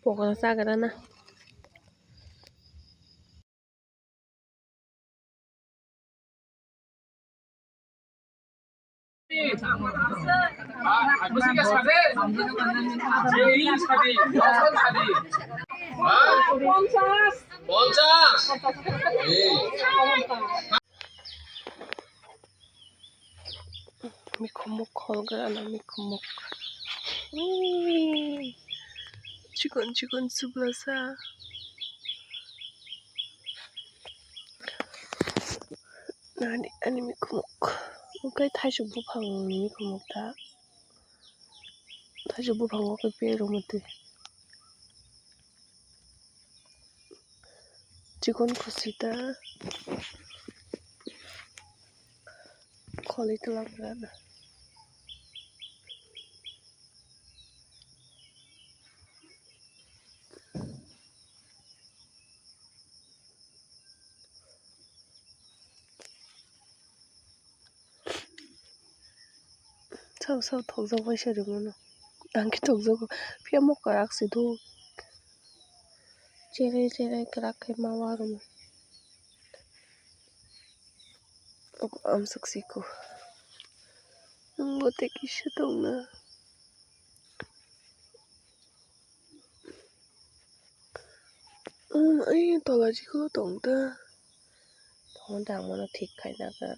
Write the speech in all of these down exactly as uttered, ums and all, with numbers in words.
Pokora chagra na. Mikhumuk kholgrana mikhumuk. Ui. Chikon chikon chublasa. Nani ani mikhumuk. Ukai thaisuk buphang ni mikhumuk ta. Thaisuk buphango khe berwi mati. Chikon khusi ta kholi twlangna. Sao sao thokjak bai se rwmano. Ang khe thokjago. Phiya mokha rak se do. Chere chere kwrak khe ma warwmani. Amsuk siko. Ang bo tei kisa tongna. Umm, ai tola jikolo tong ta. Tong ta, ang mano thik khaina kha.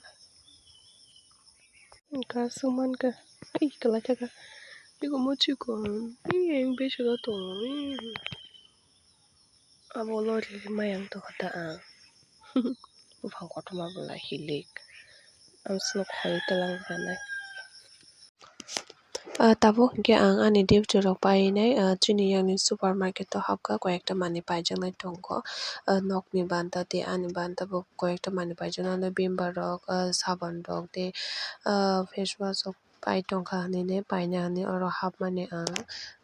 Wngkha swngman kha, ai kwlai kha kha. Biko muchikon, ai, ai, besi khe tongo, ai. Abo lori mayang tongkha ta ang. Buphang kotorma belai hilik. Ang chwngno kholi twlang rwnai. Ah, tabuk hinkhe ang ani duty rok painai, ah, chini yakni supermarket o hapkha, koyekta manwi paijaknai tongo, ah, nokni banta tei ani banta bo koyekta manwi paijaknai, bimbar rok, ah, sabon rok tei, ah, face wash rok pai tongkha hinwi paina hinwi oro hapmani ang,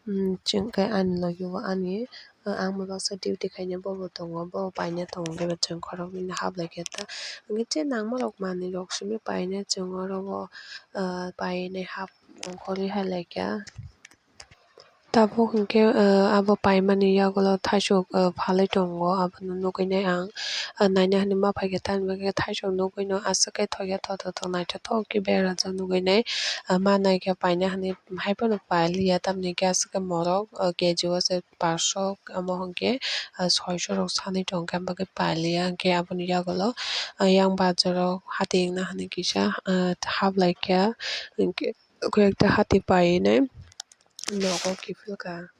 um, chwngkhe ani logi o ani, ah, ang bo baksa duty khaina bobo tongo, bobo paina tongo, chwng khoroknwi haplaikha ta, hwnkhe je nangma rok manwi rok simi painai chwng oro o, ah, painai hap. Kholi hai laikha. Tabuk hinkhe, ah, abo paimani yagulo thaisok, ah, phalwi tongo, abono nugwinai ang, ah, naina hinwi ma phaikha, tamni bagwi thaisok nugwino aswk khe thokya thothothok naithothok khe berajak nugwinai, ah, ma naikhe paina hinwi haiphano pailiya, tamni hwnkhe aswk khe morok, ah, K G o se paanch sho, amo hwnkhe, ah, soi sho rok sanwi tongkha, amo khe pailiya, hwnkhe aboni yagulo, ah, yang bazaro hati wngna hinwi kisa, ah, haplaikha, hwnkhe. Koi ekta hati painai nogo kiphilkha.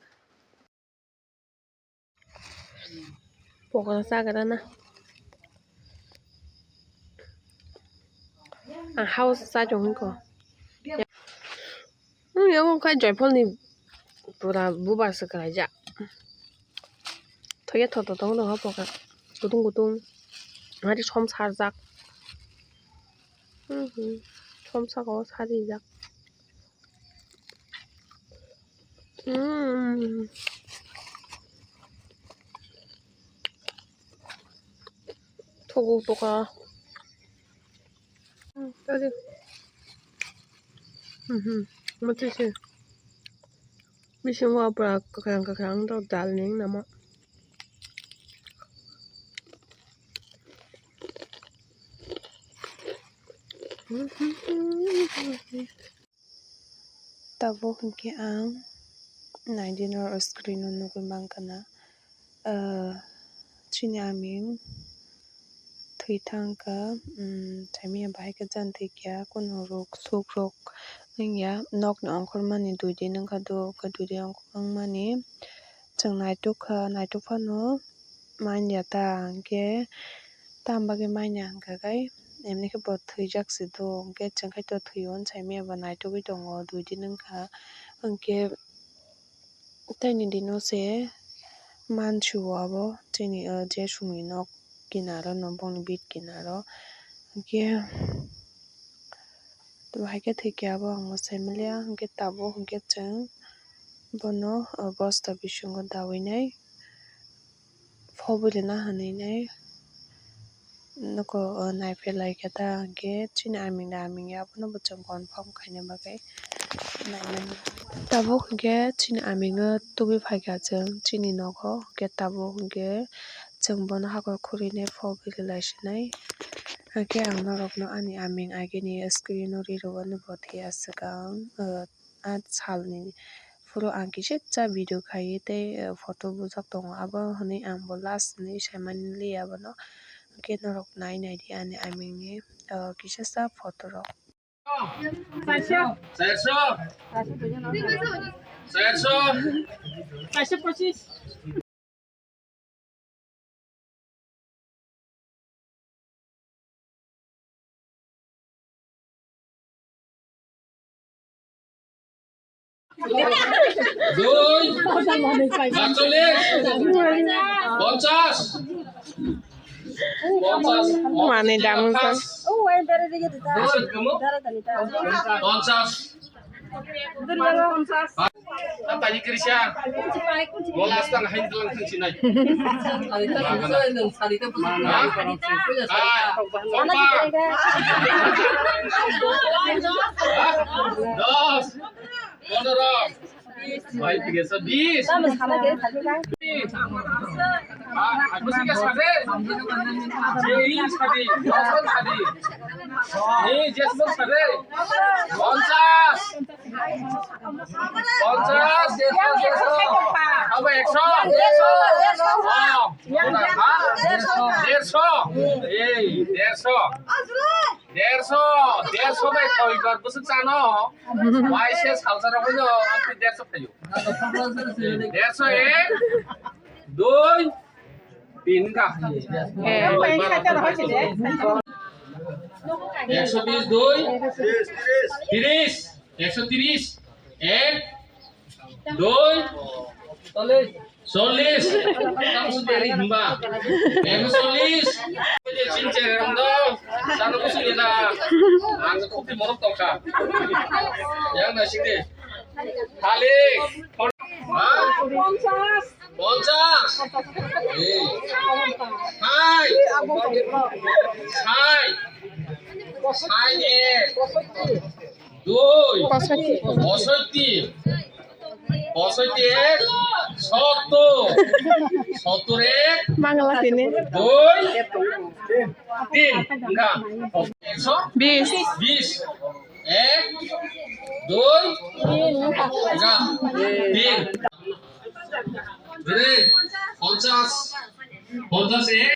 Pokora chagra na. Ang house sa chong hinko. Hmm, yang kai joyful ni pura bubar se kalaijak. Thoya thoto tong no pokora. Kutung kutung. Hari som sarjak. Hmm, hmm. Som sako sarijak. Mm. Thogo toka. Mm, tadi. Mhm. Mati se. Bisingo apra kakrang kakrang dal ning nama. Tabuk hwnkhe ang nai di norok screen o nugwi mankha na, ah, chini aming thwi thangkha, um, saimanya bahai khe jan thwikha, kunu rok suk rok wngya, nokni ongkhormani dui din wngkha do, dui din ongkhormani chwng naitukha, naituk phano. Manya ta hwnkhe tam bagwi manya hwnkha khe, emni khe bo thwijak se do, hwnkhe chwng khe to thwi-o saimanya bo naitugwi tongo, dui din wngkha. Hwnkhe taini dino se mansu-o abo chini, o, je sumui nok kinaro no, bongni bit kinaro. Hwnkhe. Bahai khe thwikhe abo ang mwsai manliya, hwnkhe tabuk hwnkhe chwng bono, o, bosta bisingo dawinai, phobwi rwna hinwi nai nuko, o, naipher laikha ta, hwnkhe chini aming da aming ya, abono bo chwng confirm khaina bagwi. Tabuk hwnkhe chini aming no tubui phaikha chwng chini nogo, hwnkhe tabuk hwnkhe chwng bono hakor khurui nai phobili lai sinai. Hwnkhe ang norok no ani aming agini screen o ri rw ani bo thwi aswk ang, ah, ah, salni phuru ang kisa cha video khai tei, ah, photo bujak tongo, abo hwnwi ang bo last hwnwi saimani liya bono. Hwnkhe norok nai nai di ani aming ni, ah, kisa cha photo rok. চারশো। চারশো। চারশো। চারশো পঁচিশ। দুই, সাতচল্লিশ, পঞ্চাশ, পঞ্চাশ, মানে দাম আঠাশ, পঞ্চাশ, Ang tadi kerja. Bola astang hain tulang tang sinai. Hai, kompa. Dos. Pondro. Hai, tiga sa bis. Ah, aku sih kasih. Jadi, sadi. Sadi. Ni, Jasmine sadi. Pঞ্চাশ। পঞ্চাশ, দেড়শো, দেড়শো। আবার একশো। দেড়শো। হ্যাঁ। দেড়শো। এই, দেড়শো। দেড়শো, দেড়শো bai koi kor bwswk chano. Waise salsa rok no, amtwi দেড়শো khayo. দেড়শো এক, দুই, তিন ka. একশো বিশ দুই, তিরিশ, একশো তিরিশ, এক, দুই, চল্লিশ। Tamo sudari himba. Ekso chollish. Oye, chinche rando. Sano kusu ni na. Ang kupi morok tongka. Yang na sini. Thalik. Ha? পঞ্চাশ। পঞ্চাশ। এই। Hai. Hai. Hai, এক। দুই। পঁয়ষট্টি। পঁয়ষট্টি। পঁয়ষট্টি এক। সত্তর। সত্তর এক। বাংলা তিনে। দুই। তিন। না। একশো। বিশ। বিশ। এক। দুই। না। তিন। দুই। পঞ্চাশ। পঞ্চাশ এক।